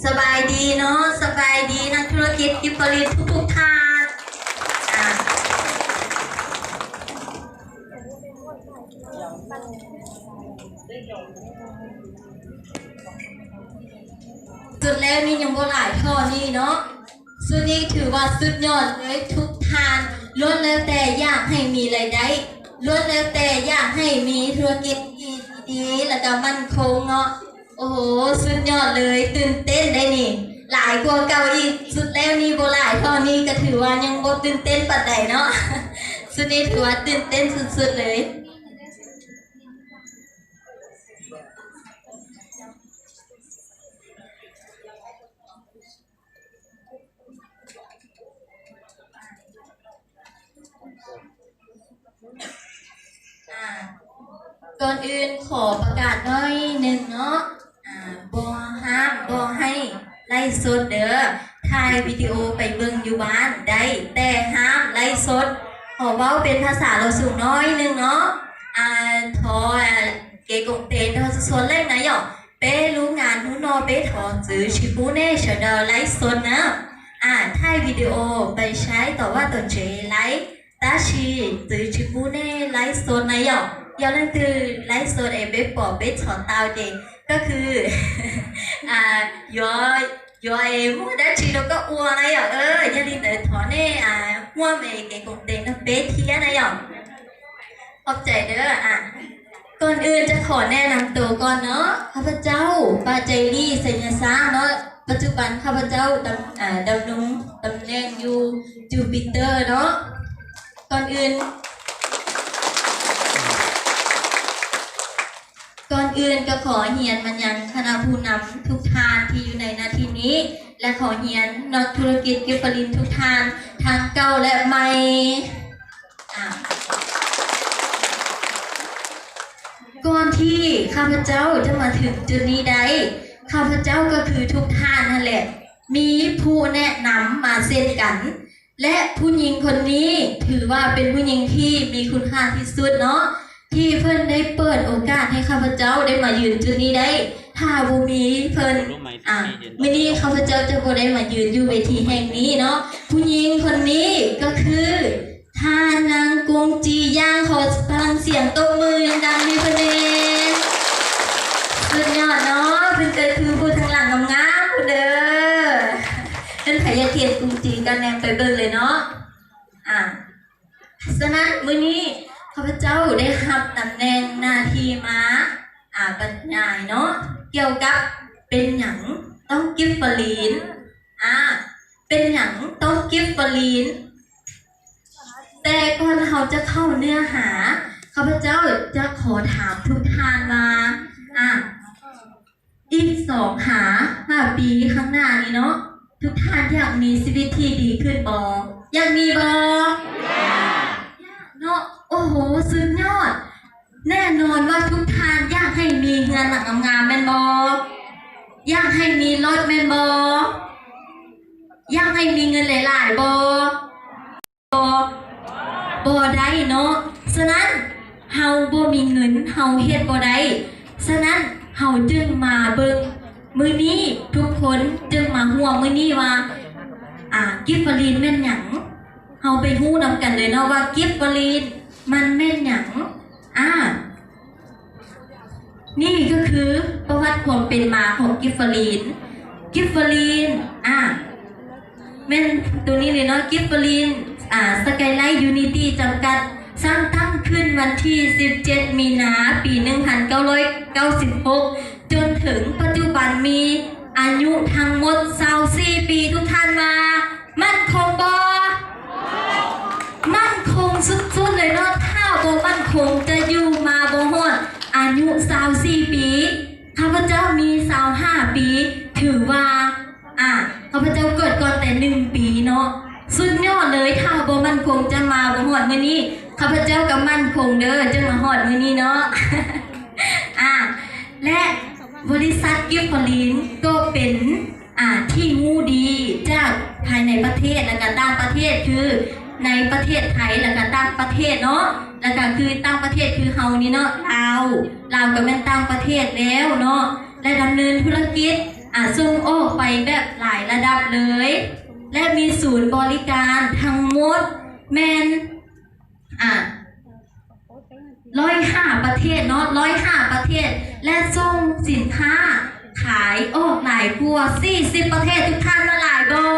ສະບາຍດີເນາະ ສະບາຍດີນັກທຸລະກິດກິບຟະລິນທຸກໆທ່ານ. ອ່າ ສຸດແລ້ວນີ້ຍັງບໍ່ຫຼາຍເທົ່ານີ້ເນາະ. ຊຸດນີ້ຖືວ່າສຸດຍອດເລີຍ ທຸກທ່ານລ້ວນແລ້ວແຕ່ຢາກໃຫ້ມີລາຍໄດ້ ລ້ວນແລ້ວແຕ່ຢາກໃຫ້ມີທຸລະກິດທີ່ດີໆ ແລ້ວກໍໝັ້ນຄົງເນາະ. ໂອ້ໂຫ ສຸດຍອດເລີຍ ຕື່ນເຕັ້ນເດ້ນີ້ ຫຼາຍກວ່າເກົ່າອີກ. ສຸດແລ້ວນີ້ບໍ່ຫຼາຍເທົ່ານີ້ ກໍຖືວ່າຍັງບໍ່ຕື່ນເຕັ້ນປານໃດເນາະ. ຊຸດນີ້ຖືວ່າຕື່ນເຕັ້ນສຸດໆເລີຍ. ອ່າ ກ່ອນອື່ນຂໍປະກາດໜ້ອຍໜຶ່ງເນາະ ອ່າ ບໍ່ຫ້າມບໍ່ໃຫ້ໄລຟ໌ສົດເດີ້ ຖ່າຍວິດີໂອໄປເບິ່ງຢູ່ບ້ານໄດ້ ແຕ່ຫ້າມໄລຟ໌ສົດ. ຂໍເວົ້າເປັນພາສາລາວສູງໜ້ອຍໜຶ່ງເນາະ ອ່າ ຂໍ ອ່າ 给公平的说来呢哟 别路俺路那别逃走，是不能说的来说呢。啊，ถ่ายวิดีโอไปใช้ต่อว่าต่อเจไลฟ์ แต่ชีตื่นชิบูเน่ไลฟ์สดนะหยอก อย่าลืมตื่นไลฟ์สดเอเบปอเบสอนตาวเจ ก็คือ อ่า ยอ ยอเอมูดัชชีแล้วก็อัวนะหยอก เออ อย่าลืมแต่ถอนเน่ อ่า หัวเมเกกงเตงนะเบสเทียนะหยอก ຂອບໃຈເດີ້. ອ່ະ ກ່ອນອື່ນຈະຂໍແນະນຳໂຕກ່ອນເນາະ. ຂ້າພະເຈົ້າ ປາໄຈລີ ໄຊຍະຊ້າງເນາະ. ປັດຈຸບັນຂ້າພະເຈົ້າດຳ ອ່າ ດຳລົງຕຳແໜ່ງຢູ່ Jupiter ເນາະ. ກ່ອນອື່ນ ກ່ອນອື່ນກໍຂໍຮຽນມາຍັງຄະນະຜູ້ນຳທຸກທ່ານທີ່ຢູ່ໃນໜ້າທີ່ນີ້ ແລະ ຂໍຮຽນນັກທຸລະກິດກິບຟະລິນທຸກທ່ານ ທັງເກົ່າ ແລະ ໃໝ່. ອ່າ ກ່ອນທີ່ຂ້າພະເຈົ້າຈະມາເຖິງຈຸດນີ້ໄດ້ ຂ້າພະເຈົ້າກໍຄືທຸກທ່ານຫັ້ນແຫຼະ ມີຜູ້ແນະນຳມາເຊັ່ນກັນ ແລະ ຜູ້ຍິງຄົນນີ້ຖືວ່າເປັນຜູ້ຍິງທີ່ມີຄຸນຄ່າທີ່ສຸດເນາະ ທີ່ເພິ່ນໄດ້ເປີດໂອກາດໃຫ້ຂ້າພະເຈົ້າໄດ້ມາຢືນຈຸດນີ້ໄດ້. ຖ້າບໍ່ມີເພິ່ນ ອ່າ ມື້ນີ້ຂ້າພະເຈົ້າຈະບໍ່ໄດ້ມາຢືນຢູ່ເວທີແຫ່ງນີ້ເນາະ. ຜູ້ຍິງຄົນນີ້ກໍຄື ທ່ານນາງກຸງຈີ ຢ່າງ ຂໍພະລັງສຽງຕົບມືດັງໆໃຫ້ເພິ່ນແດ່. ສຸດຍອດເນາະ ເພິ່ນກໍຄືຜູ້ທາງຫຼັງງາມໆພຸ້ນເດີ້. ເພິ່ນໃຜຢາກເຫັນກຸງຈີກໍແນມໄປເບິ່ງເລີຍເນາະ. ອ່າ ສະນັ້ນມື້ນີ້ຂ້າພະເຈົ້າໄດ້ຮັບຕຳແໜ່ງໜ້າທີ່ມາ ອ່າ ບັນຍາຍເນາະ ກ່ຽວກັບເປັນຫຍັງຕ້ອງກິບຟະລີນ ອ່າ ເປັນຫຍັງຕ້ອງກິບຟະລີນ. ແຕ່ກ່ອນເຮົາຈະເຂົ້າເນື້ອຫາ ຂ້າພະເຈົ້າຈະຂໍຖາມທຸກທ່ານວ່າ ອ່າ ອີກສອງຫາຫ້າປີຂ້າງໜ້ານີ້ເນາະ ທຸກທ່ານຢາກມີຊີວິດທີ່ດີຂຶ້ນບໍ່? ຢາກມີບໍ່? ຢາກເນາະ. ໂອ້ໂຫ ສຸດຍອດ. ແນ່ນອນວ່າທຸກທ່ານຢາກໃຫ້ມີເຮືອນຫຼັງງາມໆແມ່ນບໍ່? ຢາກໃຫ້ມີລົດແມ່ນບໍ່? ຢາກໃຫ້ມີເງິນຫຼາຍໆບໍ່? ບໍ່ ບໍ່ໄດ້ເນາະ. ສະນັ້ນເຮົາບໍ່ມີເງິນ ເຮົາເຮັດບໍ່ໄດ້. ສະນັ້ນເຮົາຈຶ່ງມາເບິ່ງມື້ນີ້ ທຸກຄົນຈຶ່ງມາຮ່ວມມື້ນີ້ວ່າ ອ່າ ກິບຟະລີນແມ່ນຫຍັງ? ເຮົາໄປຮູ້ນຳກັນເລີຍເນາະວ່າກິບຟະລີນມັນແມ່ນຫຍັງ. ອ່າ ນີ້ກໍຄືປະຫວັດຄວາມເປັນມາຂອງກິບຟະລີນ. ກິບຟະລີນ ອ່າ ແມ່ນໂຕນີ້ເລີຍເນາະ ກິບຟະລີນ ອ່າ ສະກາຍໄລຢູນິຕີ້ ຈຳກັດ ສ້າງຕັ້ງຂຶ້ນວັນທີສິບເຈັດ ມີນາ ປີໜຶ່ງພັນເກົ້າຮ້ອຍເກົ້າສິບຫົກ ຈົນເຖິງປັດຈຸບັນມີອາຍຸທັງໝົດຊາວສີ່ປີ. ທຸກທ່ານວ່າໝັ້ນຄົງບໍ່? ໝັ້ນຄົງສຸດໆເລີຍເນາະ. ຖ້າບໍ່ໝັ້ນຄົງຈະຢູ່ມາບໍ່ຮອດອາຍຸຊາວສີ່ປີ. ຂ້າພະເຈົ້າມີຊາວຫ້າປີ ຖືວ່າ ອ່າ ຂ້າພະເຈົ້າເກີດກ່ອນແຕ່ໜຶ່ງປີເນາະ. ສຸດຍອດເລີຍ ຖ້າບໍ່ໝັ້ນຄົງຈະມາບໍ່ຮອດມື້ນີ້. ຂ້າພະເຈົ້າກໍໝັ້ນຄົງເດີ້ ຈຶ່ງມາຮອດມື້ນີ້ເນາະ. ອ່າ ແລະ ບໍລິສັດກິບຟະລີນກໍເປັນ ອ່າ ທີ່ຮູ້ດີຈາກພາຍໃນປະເທດ ແລະກະຕ່າງປະເທດ ຄືໃນປະເທດໄທ ແລະກະຕ່າງປະເທດເນາະ ແລະກະຄືຕ່າງປະເທດຄືເຮົານີ້ເນາະ ລາວ ລາວກໍແມ່ນຕ່າງປະເທດແລ້ວເນາະ ແລະດຳເນີນທຸລະກິດ ອາ ສົ່ງອອກໄປແບບຫຼາຍລະດັບເລີຍ ແລະ ມີສູນບໍລິການທັງໝົດແມ່ນ ອາ ຮ້ອຍຫ້າປະເທດເນາະ ຮ້ອຍຫ້າປະເທດ ແລະ ສົ່ງສິນຄ້າຂາຍອອກຫຼາຍກວ່າສີ່ສິບປະເທດ. ທຸກທ່ານວ່າຫຼາຍບໍ່?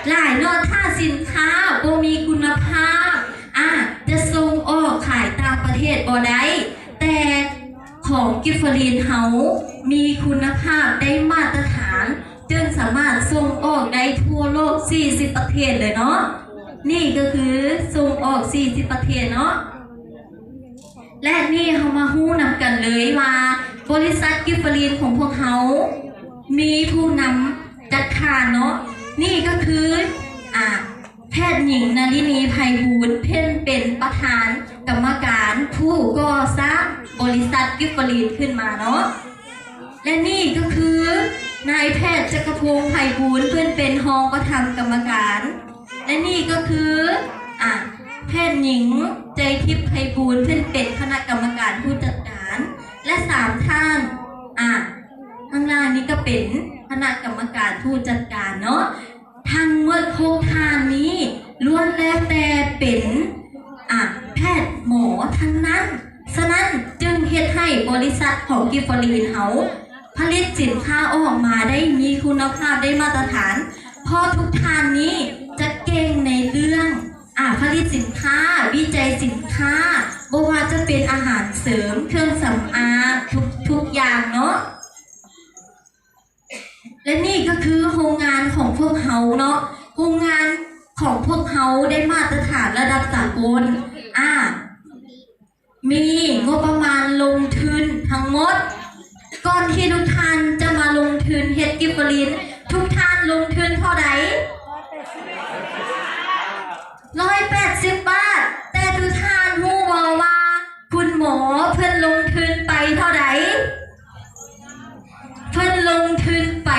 ຫຼາຍເນາະ. ຖ້າສິນຄ້າບໍ່ມີຄຸນນະພາບ ອາ ຈະສົ່ງອອກຂາຍຕ່າງປະເທດບໍ່ໄດ້ ແຕ່ຂອງກິບຟະລີນເຮົາມີຄຸນນະພາບ ໄດ້ມາດຕະຖານ ຈຶ່ງສາມາດສົ່ງອອກໄດ້ທົ່ວໂລກສີ່ສິບປະເທດເລີຍເນາະ. ນີ້ກໍຄືສົ່ງອອກສີ່ສິບປະເທດເນາະ. ແລະ ນີ້ເຮົາມາຮູ້ນຳກັນເລີຍວ່າ ບໍລິສັດກິບຟະລີນຂອງພວກເຮົາມີຜູ້ນຳຈັກທ່ານເນາະ. ນີ້ກໍຄື ອາ ແພດຍິງ ນາລິນີ ໄພບູນ ເພິ່ນເປັນປະທານກຳມະການຜູ້ກໍ່ສ້າງບໍລິສັດກິບຟະລີນຂຶ້ນມາເນາະ. ແລະ ນີ້ກໍຄືນາຍແພດ ຈັກກະພົງ ໄພບູນ ເພິ່ນເປັນຮອງປະທານກຳມະການ ແລະ ນີ້ກໍຄື ອາ ແພດຍິງ ໃຈທິບ ໄພບູນ ເພິ່ນເປັນຄະນະກຳມະການຜູ້ຈັດການ ແລະ ສາມທ່ານ ອາ ຂ້າງລ່າງນີ້ກໍເປັນຄະນະກຳມະການຜູ້ຈັດການເນາະ. ທັງໝົດຫົກທ່ານນີ້ລ້ວນແລ້ວແຕ່ເປັນ ອາ ແພດໝໍທັງນັ້ນ. ສະນັ້ນຈຶ່ງເຮັດໃຫ້ບໍລິສັດຂອງກິບຟະລີນເຮົາຜະລິດສິນຄ້າອອກມາໄດ້ມີຄຸນນະພາບ ໄດ້ມາດຕະຖານ ເພາະທຸກທ່ານນີ້ຈະເກັ່ງໃນເລື່ອງ ອາ ຜະລິດສິນຄ້າ, ວິໄຈສິນຄ້າ, ບໍ່ວ່າຈະເປັນອາຫານເສີມ, ເຄື່ອງສຳອາງ, ທຸກ, ທຸກຢ່າງເນາະ. ແລະ ນີ້ກໍຄືໂຮງງານຂອງພວກເຮົາເນາະ, ໂຮງງານຂອງພວກເຮົາໄດ້ມາດຕະຖານລະດັບສາກົນ, ອາ ມີງົບປະມານລົງທຶນທັງໝົດ, ກ່ອນທີ່ທຸກທ່ານຈະມາລົງທຶນເຮັດກິບຟະລິນ, ທຸກທ່ານລົງທຶນເທົ່າໃດ? ຮ້ອຍແປດສິບບາດ. ແຕ່ທຸກທ່ານຮູ້ບໍ່ວ່າຄຸນໝໍເພິ່ນລົງທຶນໄປເທົ່າໃດ? ເພິ່ນລົງທຶນໄປ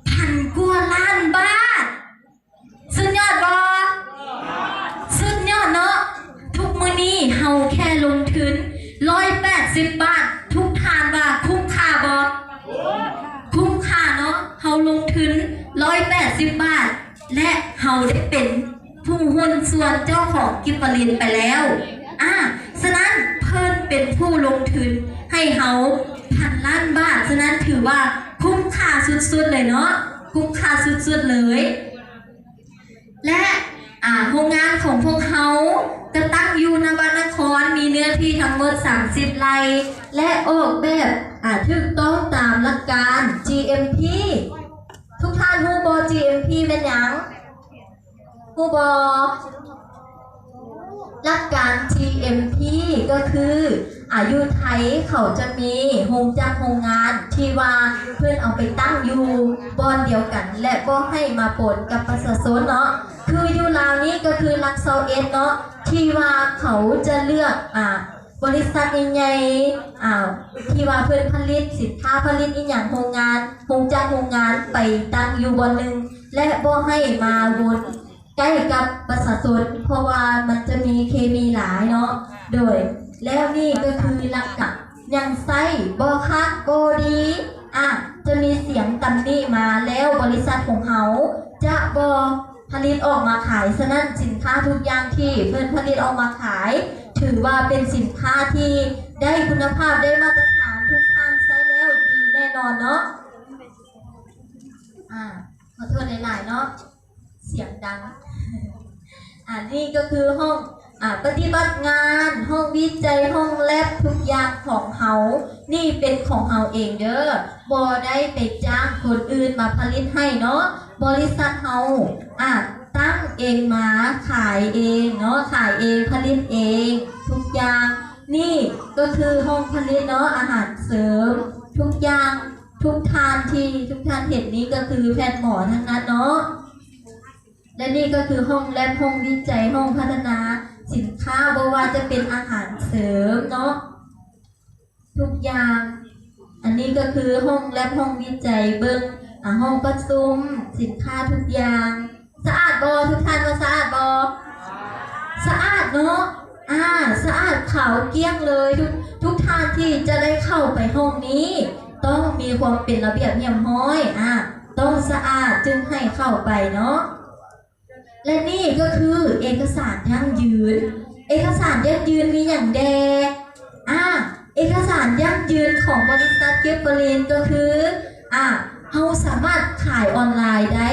ພັນກວ່າລ້ານບາດ. ສຸດຍອດບໍ່? ສຸດຍອດເນາະ. ທຸກມື້ນີ້ເຮົາແຄ່ລົງທຶນຮ້ອຍແປດສິບບາດ, ທຸກທ່ານວ່າຄຸ້ມຄ່າບໍ່? ຄຸ້ມຄ່າເນາະ. ເຮົາລົງທຶນຮ້ອຍແປດສິບບາດ ແລະ ເຮົາໄດ້ເປັນຜູ້ຫຸ້ນສ່ວນເຈົ້າຂອງກິບຟະລິນໄປແລ້ວ. ອາ ສະນັ້ນເພິ່ນເປັນຜູ້ລົງທຶນໃຫ້ເຮົາພັນລ້ານບາດ, ສະນັ້ນຖືວ່າຄຸ້ມຄ່າສຸດໆເລີຍເນາະ, ຄຸ້ມຄ່າສຸດໆເລີຍ. ແລະ ອາ ໂຮງງານຂອງພວກເຮົາກໍຕັ້ງຢູ່ນະວະນະຄອນ, ມີເນື້ອທີ່ທັງໝົດສາມສິບໄຮ່ ແລະ ອອກແບບ ອາ ຖືກຕ້ອງຕາມຫຼັກການ ຈີເອັມພີ. ທຸກທ່ານຮູ້ບໍ່ ຈີເອັມພີແມ່ນຫຍັງ? ຮູ້ບໍ່? ຫຼັກການ ຈີເອັມພີ ກໍຄື ອາ ຢູ່ໄທເຂົາຈະມີໂຮງຈັກໂຮງງານທີ່ວ່າເພິ່ນເອົາໄປຕັ້ງຢູ່ບ່ອນດຽວກັນ ແລະ ບໍ່ໃຫ້ມາປົນກັບປະຊາຊົນເນາະ, ຄືຢູ່ລາວນີ້ກໍຄືຫຼັກຊາວເອັດເນາະ ທີ່ວ່າເຂົາຈະເລືອກ ອາ ບໍລິສັດໃຫຍ່ໆ ອາ ທີ່ວ່າເພິ່ນຜະລິດສິນຄ້າ ຜະລິດອີ່ຫຍັງ ໂຮງງານ ໂຮງຈັກໂຮງງານໄປຕັ້ງຢູ່ບ່ອນໜຶ່ງ ແລະ ບໍ່ໃຫ້ມາວົນ ໃກ້ກັບປະຊາຊົນ ເພາະວ່າມັນຈະມີເຄມີຫຼາຍເນາະ. ໂດຍ ແລ້ວນີ້ກໍຄືຫຼັກການຍັງໃຊ້ບໍ່ຄັກບໍ່ດີ ອາດຈະມີສຽງຕຳໜິມາ ແລ້ວບໍລິສັດຂອງເຮົາຈະບໍ່ຜະລິດອອກມາຂາຍ. ສະນັ້ນ ສິນຄ້າທຸກຢ່າງທີ່ເພິ່ນຜະລິດອອກມາຂາຍ ຖືວ່າເປັນສິນຄ້າທີ່ໄດ້ຄຸນນະພາບ ໄດ້ມາດຕະຖານ, ທຸກທ່ານໃຊ້ແລ້ວດີແນ່ນອນເນາະ. ອາ ຂໍໂທດຫຼາຍໆເນາະ. ສຽງດັງ. ອາ ນີ້ກໍຄືຫ້ອງ ອາ ປະຕິບັດງານ, ຫ້ອງວິໄຈ, ຫ້ອງແລັບ, ທຸກຢ່າງຂອງເຮົາ. ນີ້ເປັນຂອງເຮົາເອງເດີ, ບໍ່ໄດ້ໄປຈ້າງຄົນອື່ນມາຜະລິດໃຫ້ເນາະ. ບໍລິສັດເຮົາ ອາ ຕັ້ງເອງມາຂາຍເອງເນາະ, ຂາຍເອງ, ຜະລິດເອງ ທຸກຢ່າງ. ນີ້ກໍຄືຫ້ອງຜະລິດເນາະ, ອາຫານເສີມ ທຸກຢ່າງ. ທຸກທ່ານທີ່ທຸກທ່ານເຫັນນີ້ກໍຄືແພດໝໍທັງນັ້ນເນາະ. ແລະ ນີ້ກໍຄືຫ້ອງແລັບ, ຫ້ອງວິໄຈ, ຫ້ອງພັດທະນາສິນຄ້າ, ບໍ່ວ່າຈະເປັນອາຫານເສີມເນາະ ທຸກຢ່າງ. ອັນນີ້ກໍຄືຫ້ອງແລັບ, ຫ້ອງວິໄຈ, ເບິ່ງ ອາ ຫ້ອງປະຊຸມ, ສິນຄ້າທຸກຢ່າງ. ສະອາດບໍ່? ທຸກທ່ານວ່າສະອາດບໍ່? ສະອາດເນາະ. ອາ ສະອາດຂາວກ້ຽງເລີຍ. ທຸກ, ທຸກທ່ານທີ່ຈະໄດ້ເຂົ້າໄປຫ້ອງນີ້ ຕ້ອງມີຄວາມເປັນລະບຽບຮຽບຮ້ອຍ ອາ ຕ້ອງສະອາດຈຶ່ງໃຫ້ເຂົ້າໄປເນາະ. ແລະນີ້ກໍຄືເອກະສານຢັ້ງຢືນ. ເອກະສານຢັ້ງຢືນມີຫຍັງແດ່? ອາ ເອກະສານຢັ້ງຢືນຂອງບໍລິສັດກິບເຟີລິນກໍຄື ອາ ເຮົາສາມາດຂາຍອອນລາຍໄດ້,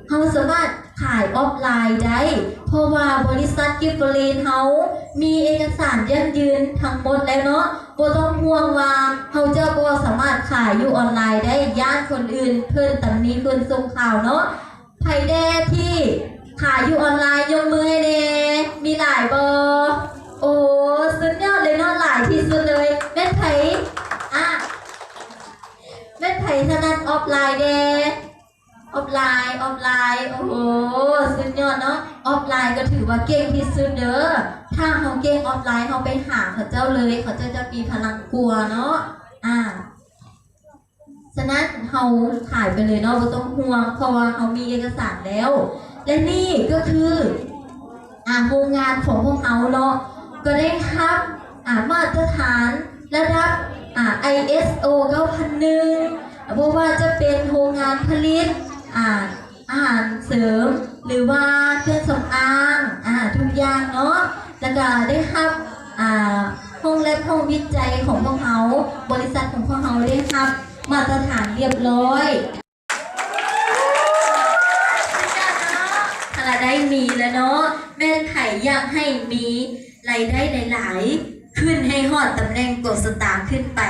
ເຮົາສາມາດຂາຍອອຟລາຍໄດ້ ເພາະວ່າບໍລິສັດກິບເຟີລິນເຮົາມີເອກະສານຢັ້ງຢືນທັງໝົດແລ້ວເນາະ. ບໍ່ຕ້ອງຫ່ວງວ່າເຮົາຈະບໍ່ສາມາດຂາຍຢູ່ອອນລາຍໄດ້ ຢ້ານຄົນອື່ນເພິ່ນຕຳໜິເພິ່ນສົ່ງຂ່າວເນາະ. ໃຜແດ່ທີ່ຂາຍຢູ່ອອນລາຍ ຍົກມືໃຫ້ແດ່. ມີຫຼາຍບໍ່? ໂອ້ ສຸດຍອດເລີຍເນາະ ຫຼາຍທີ່ສຸດເລີຍ. ແມ່ນໃຜ? ອາ ແມ່ນໃຜຖະໜັດອອຟລາຍແດ່? ອອຟລາຍ ອອຟລາຍ ໂອ້ໂຫ ສຸດຍອດເນາະ. ອອຟລາຍກໍຖືວ່າເກັ່ງທີ່ສຸດເດີ. ຖ້າເຮົາເກັ່ງອອຟລາຍ ເຮົາໄປຫາເຂົາເຈົ້າເລີຍ ເຂົາເຈົ້າຈະມີພະລັງກວ່າເນາະ. ອາ ສະນັ້ນເຮົາຂາຍໄປເລີຍເນາະ ບໍ່ຕ້ອງຫ່ວງ ເພາະວ່າເຮົາມີເອກະສານແລ້ວ. ແລະນີ້ກໍຄື ອາ ໂຮງງານຂອງພວກເຮົາເນາະ ກໍໄດ້ຮັບ ອາ ມາດຕະຖານລະດັບ ອາ ໄອເອສໂອ ເກົ້າພັນໜຶ່ງ ບໍ່ວ່າຈະເປັນໂຮງງານຜະລິດ ອາ ອາຫານເສີມ ຫຼືວ່າເຄື່ອງສຳອາງ ອາ ທຸກຢ່າງເນາະ. ແລ້ວກະໄດ້ຮັບ ອາ ຫ້ອງແລັບ ຫ້ອງວິໄຈຂອງພວກເຮົາ ບໍລິສັດຂອງພວກເຮົາໄດ້ຮັບມາດຕະຖານລຽບລ້ອຍ. ຖ້າລາຍໄດ້ມີແລ້ວເນາະ ແມ່ນໃຜຢາກໃຫ້ມີລາຍໄດ້ຫຼາຍໆ ຂຶ້ນໃຫ້ຮອດຕຳແໜ່ງກອງສະຕາງຂຶ້ນໄປ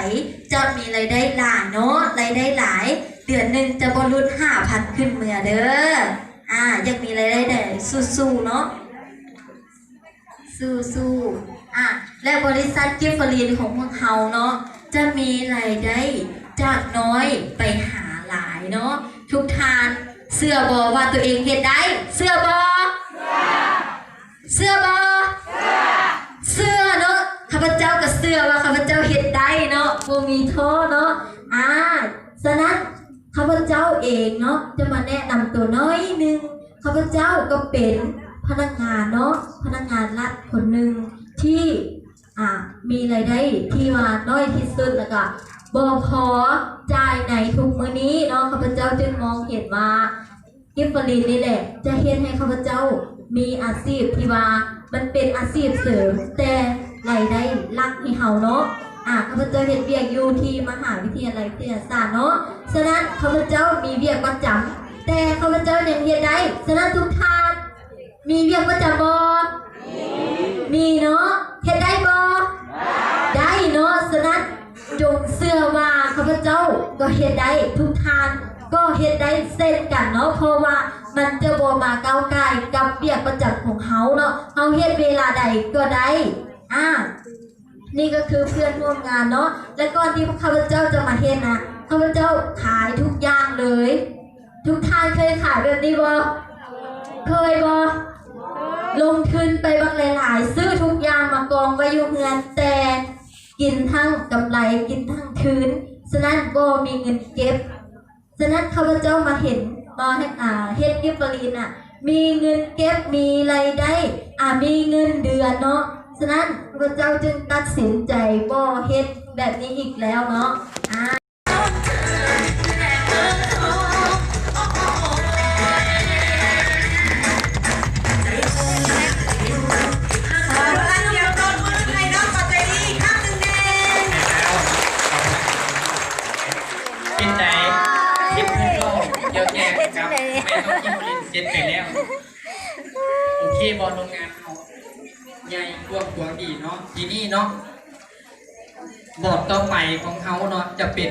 ຈະມີລາຍໄດ້ຫຼາຍເນາະ ລາຍໄດ້ຫຼາຍ ເດືອນໜຶ່ງຈະບໍ່ຫຼຸດຫ້າພັນຂຶ້ນເມືອເດີ. ອາ ຢາກມີລາຍໄດ້ຫຼາຍ ສູ້ໆເນາະ. ສູ້ໆ ອາ ແລະ ບໍລິສັດກິບເຟີລິນຂອງພວກເຮົາເນາະ ຈະມີລາຍໄດ້ຈາກນ້ອຍໄປຫາຫຼາຍເນາະ. ທຸກທ່ານເຊື່ອບໍ່ວ່າຕົວເອງເຮັດໄດ້? ເຊື່ອບໍ່? ເຊື່ອບໍ່? ເຊື່ອເນາະ. ຂ້າພະເຈົ້າກໍເຊື່ອວ່າຂ້າພະເຈົ້າເຮັດໄດ້ເນາະ ບໍ່ມີທໍ້ເນາະ. ອາ ສະນັ້ນ ຂ້າພະເຈົ້າເອງເນາະ ຈະມາແນະນຳຕົວໜ້ອຍໜຶ່ງ. ຂ້າພະເຈົ້າກໍເປັນພະນັກງານເນາະ ພະນັກງານລັດຄົນໜຶ່ງທີ່ ອາ ມີລາຍໄດ້ທີ່ວ່ານ້ອຍທີ່ສຸດ ແລ້ວກະບໍ່ພໍຈ່າຍໃນທຸກມື້ນີ້ເນາະ. ຂ້າພະເຈົ້າຈຶ່ງມອງເຫັນວ່າກິບເຟີລິນນີ້ແຫຼະ ຈະເຮັດໃຫ້ຂ້າພະເຈົ້າມີອາຊີບທີ່ວ່າມັນເປັນອາຊີບເສີມ ແຕ່ລາຍໄດ້ຫຼັກໃຫ້ເຮົາເນາະ. ອາ ຂ້າພະເຈົ້າເຮັດວຽກຢູ່ທີ່ມະຫາວິທະຍາໄລວິທະຍາສາດເນາະ. ສະນັ້ນ ຂ້າພະເຈົ້າມີວຽກປະຈຳ ແຕ່ຂ້າພະເຈົ້າຍັງເຮັດໄດ້. ສະນັ້ນ ທຸກທ່ານມີວຽກປະຈຳບໍ່? ມີເນາະ. ເຮັດໄດ້ບໍ່? ໄດ້ເນາະ. ສະນັ້ນ ຈົ່ງເຊື່ອວ່າຂ້າພະເຈົ້າກໍເຮັດໄດ້ ທຸກທ່ານກໍເຮັດໄດ້ເຊັ່ນກັນເນາະ ເພາະວ່າມັນຈະບໍ່ມາກ້າວກ່າຍກັບວຽກປະຈຳຂອງເຮົາເນາະ. ເຮົາເຮັດເວລາໃດກໍໄດ້. ອາ ນີ້ກໍຄືເພື່ອນຮ່ວມງານເນາະ ແລະ ກ່ອນທີ່ຂ້າພະເຈົ້າຈະມາເຮັດນະ ຂ້າພະເຈົ້າຂາຍທຸກຢ່າງເລີຍ. ທຸກທ່ານເຄີຍຂາຍແບບນີ້ບໍ່? ເຄີຍບໍ່? ລົງທຶນໄປບັກຫຼາຍໆ ຊື້ທຸກຢ່າງມາກອງໄວ້ຢູ່ເຮືອນ ແຕ່ກິນທັງກຳໄລ ກິນທັງທຶນ, ສະນັ້ນບໍ່ມີເງິນເກັບ. ສະນັ້ນຂ້າພະເຈົ້າມາເຫັນ ມາເຮັດ ອາ ເຮັດກິບເຟີລິນນະ ມີເງິນເກັບ ມີລາຍໄດ້ ອາ ມີເງິນເດືອນເນາະ. ສະນັ້ນຂ້າພະເຈົ້າຈຶ່ງຕັດສິນໃຈບໍ່ເຮັດແບບນີ້ອີກແລ້ວເນາະ. ອາ ເປັນໃດ? ເຮັດເງິນບໍ່? ດຽວແຈກກັບແມ່ນ້ອງກິບເຟີລິນເສັດໄປແລ້ວ. ໂອເຄບໍ່? ໂຮງງານເຮົາໃຫຍ່ກວ້າງຂວາງດີເນາະ. ທີນີ້ເນາະ ບອດຕໍ່ໄປຂອງເຮົາເນາະ ຈະເປັນ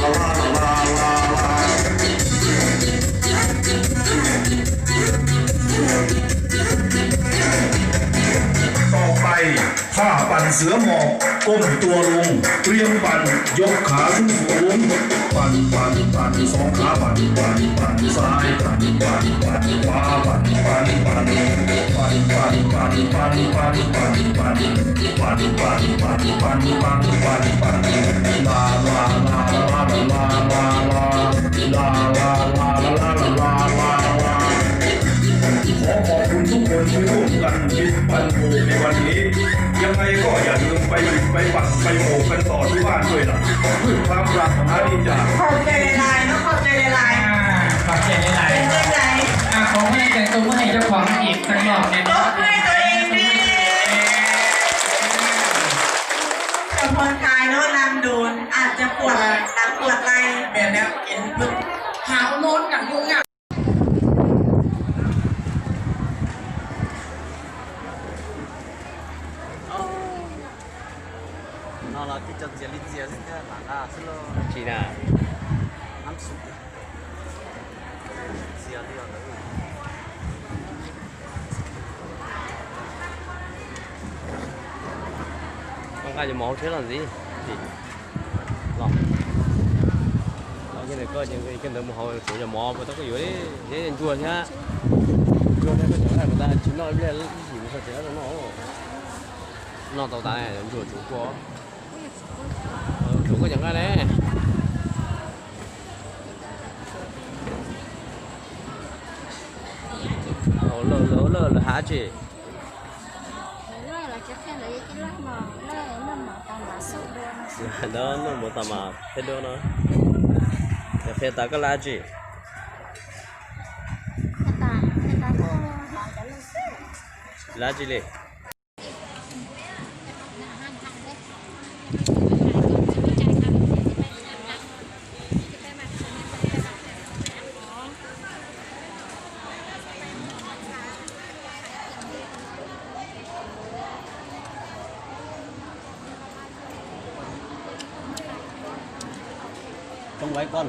ຕໍ່ໄປ ທ່າປັ່ນເສືອໝອບ ກົ້ມຕົວລົງ ຕຽມປັ່ນ ຍົກຂາຂຶ້ນສູງ ປັ່ນ ປັ່ນ ປັ່ນ ສອງຂາປັ່ນ ປັ່ນ ປັ່ນ ຊ້າຍ ປັ່ນ ປັ່ນ ປັ່ນ ຂວາ ປັ່ນ ປັ່ນ ປັ່ນ ລາ ລາ ລາ ລາ ລາ ລາ ລາ ລາ ລາ ລາ ລາ ລາ ລາ ລາ ລາ ລາ ລາ ລາ ລາ ຂໍຂອບຄຸນທຸກຄົນທີ່ຮ່ວມກັນເຮັດປັ່ນໂມໃນວັນນີ້ ຍັງໄງກໍຢ່າລືມໄປ ໄປປັ່ນ ໄປໂມກັນຕໍ່ທີ່ບ້ານດ້ວຍລະ ດ້ວຍຄວາມປາດຖະໜາດີຈາກ ຂອບໃຈຫຼາຍໆເນາະ ຂອບໃຈຫຼາຍໆ ອ່າ ຂອບໃຈຫຼາຍໆ ເປັນຈັ່ງໃດ ອ່າ ຂໍໃຫ້ແຕ່ຕົບມືໃຫ້ເຈົ້າຂອງອີກສັກຮອບແດ່ ຕົບມືໃຫ້ຕົວເອງແດ່ ຈະຜ່ອນຄາຍເນາະ ນັ່ງໂດນ ອາດຈະປວດຫຼັງປວດໄຫຼ່ ແມ່ນແລ້ວ ເຫັນເພິ່ນຫາວນອນກັນຢູ່ງາມ.ຈົ່ງໄວ້ກ່ອນ.